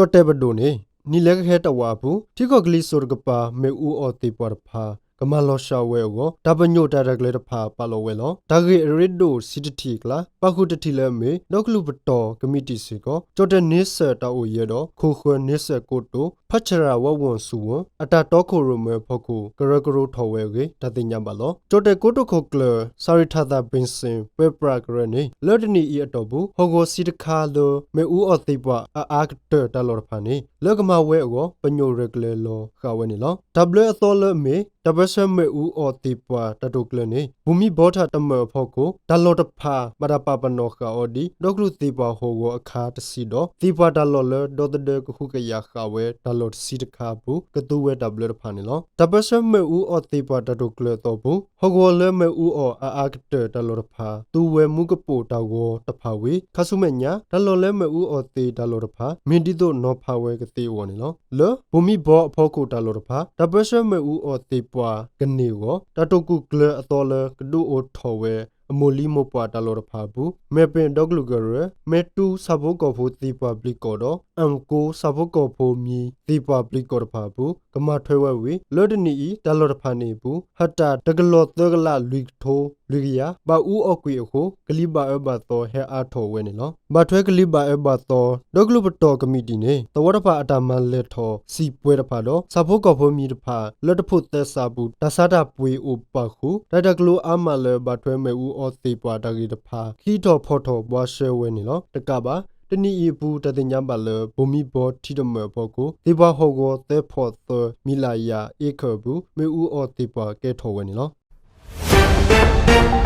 ကၠီၣ်တဲၣ်ပဒိၣ်န့ၣ် နံၣ်လဲၤကဟဲတၢ်ဝးအပူၤ ထံကီၢ်ကလံၤစိးတကပၤ မ့ၣ်အူအီၣ်သ့ၣ်ပှၢ်တဖၣ် ကမၤလီၤစှၤဝဲအဂီၢ် တၢ်ပညိၣ်တၢ်ရဲၣ်တၢ်ကျဲၤတဖၣ်ပာ်လီၤဝဲလီၤ. တၢ်ဂ့ၢ်အရ့ဒိၣ်ဆံတထံၣ်အကျါ ပာ်ဃုာ်တထံၣ်လၢအမ့ၢ် ဒီကလုာ်ပတီၢ်ကမံးတံာ်စ့ၢ်ကီး ကၠီၣ်တဲၣ်န့ဆၢၣ်တၢ်အိၣ်ယဲၢ်ဒီး ခိၣ်ဃၢၤန့ဆၢၣ်ကိတိာ် ဖးစရၤဝးဝီၣ်စူဝီၣ် အတၢ်တီခိၣ်ရိၣ်မဲအဖီခိၣ် ကရၢကရိထီၣ်ဝဲအဂ့ၢ် တၢ်သ့ၣ်ညါဘၣ်လီၤ. ကၠီၣ်တဲၣ်ကိတိာ်ခိၣ်ကျၢၢ် စၤရံထၤသၣ်ဘ့ၣ်စ့ၣ် ပၢပြးကရၢန့ၣ် လၢတနံၣ်အံၤအတီၢ်ပူၤ ဟီၣ်ကဝီၤဆံတခါလၢ မ့ၣ်အူအီၣ်သ့ၣ်ပှၢ်အအါကတၢၢ်တၢ်လီၢ်တဖၣ်န့ၣ် လၢကမၤဝဲအဂီၢ် ပညိၣ်ရဲၣ်ကျဲၤလီၤဃာ်ဝဲန့ၣ်လီၤ. တၢ်ဘျၢအသီလၢအမ့ၢ် တၢ်ပၢဆှၢမ့ၣ်အူအီၣ်သ့ၣ်ပှၢ်တၢ်တိာ်ကျၢၤန့ၣ် ဘူၣ်မံဘီထၣ်တမၢၣ်အဖီခိၣ် တၢ်လီၢ်တဖၣ် ဘၣ်တၢ်ပာ်ပနီၣ်ဃာ်အီၤဒ် ဒီကလုာ်သ့ၣ်ပှၢ်ဟီၣ်ကဝီၤအခါတဆံဒီး သ့ၣ်ပှၢ်တၢ်လီၢ်လၢဒီသဒၢကဟုကယာ်ဃာ်ဝဲတၢ်လီၢ်တဆံတခါအပူၤ ကသူဝဲတၢ်ဘျၢတဖၣ်န့ၣ်လီၤ. တၢ်ပၢဆှၢမ့ၣ်အူအီၣ်သ့ၣ်ပှၢ်တၢ်တိာ်ကျၢၤအသီပူၤ ဟီၣ်ကဝီၤလၢမ့ၣ်အူအီၣ်အအါကတၢၢ်တၢ်လီၢ်တဖၣ် သူဝဲမူကပိာ်တၢ်ဂီၤတဖၣ်ဝံၤ ခါဆူမဲာ်ညါ တၢ်လီၢ်လၢမ့ၣ်အူအီၣ်သ့တၢ်လီၢ်တဖၣ် မ့ၢ်ဒ်သိးနီၤဖးဝဲကသ့အဂီၢ်န့ၣ်လီၤ. လၢ ဘူၣ်မံဘီအဖီခိၣ်တၢ်လီၢ်တဖၣ် တၢ်ပၢဆှၢမ့ၣ်အူအီၣ်သ့ၣ်ပှၢ်ကန့ၢ်အဂီၢ် တၢ်တိာ်ကူၣ်ကျဲၤအသီလၢကဒုးအိၣ်ထီၣ်ဝဲ အမိၢ်လံမိၢ်ပှၢ်တၢ်လီၢ်တဖၣ်အပူၤ မဲၢ်ပ့ၣ်ဒီကလုာ်ကရၢ, မဲၢ်တူဆၣ်ဖိကီၢ်ဖိသ့ၣ်ပှၢ်ပျံၤကီၢ်ဒီး အၣ်ကိဆၣ်ဖိကီၢ်ဖိမံၤသ့ၣ်ပှၢ်ပျံၤကီၢ်တဖၣ်အပူၤ ကမၤထွဲဝဲဝံၤ လၢတနံၣ်အံၤ တၢ်လီၢ်တဖၣ်န့ၣ်အပူၤ ဟၢၣ်တၢ်တကလီၢ်သၢကလးလွံၢ်ကထိလွံၢ်ကယၤ ဘၣ်အူအီၣ်ကွံာ်အဃိ ကလံၤဘၣ်အၢဘၣ်သီဟဲအါထီၣ်ဝဲန့ၣ်လီၤ. ဘၣ်ထွဲကလံၤဘၣ်အၢဘၣ်သီ ဒီကလုာ်ပတီၢ်ကမံးတံာ်န့ၣ် သဝီတဖၣ်အတၢ်မၤလဲၤထီၣ်စံာ်ပှဲၤတဖၣ်ဒီး ဆၣ်ဖိကီၢ်ဖိမံၤတဖၣ် လၢတဖိးသဲစးအပူၤ တၢ်ဆါတၢ်ပှ့ၤအိၣ်ပာ်ဃုာ် တၢ်တၢ်ကျိၤအါမးလၢဘၣ်ထွဲမ့ၣ်အူအီၣ်သ့ၣ်ပှၢ်တၢ်ဂ့ၢ်တဖၣ် ချံထီၣ်ဖီၣ်ထီၣ်ဘှါရှဲဝဲန့ၣ်လီၤ. တကးဘၣ် တနံၣ်အံၤအပူၤ တၢ်သ့ၣ်ညါဘၣ်လၢ ဘူၣ်မံဘီထံတမၢၣ်အဖီခိၣ် သ့ၣ်ပှၢ်ဟီၣ်ကဝီၤသၢဖီၣ်သၢ မံၤလးယၤ acre အပူၤ မ့ၣ်အူအီၣ်သ့ၣ်ပှၢ်ကဲထီၣ်ဝဲန့ၣ်လီၤ.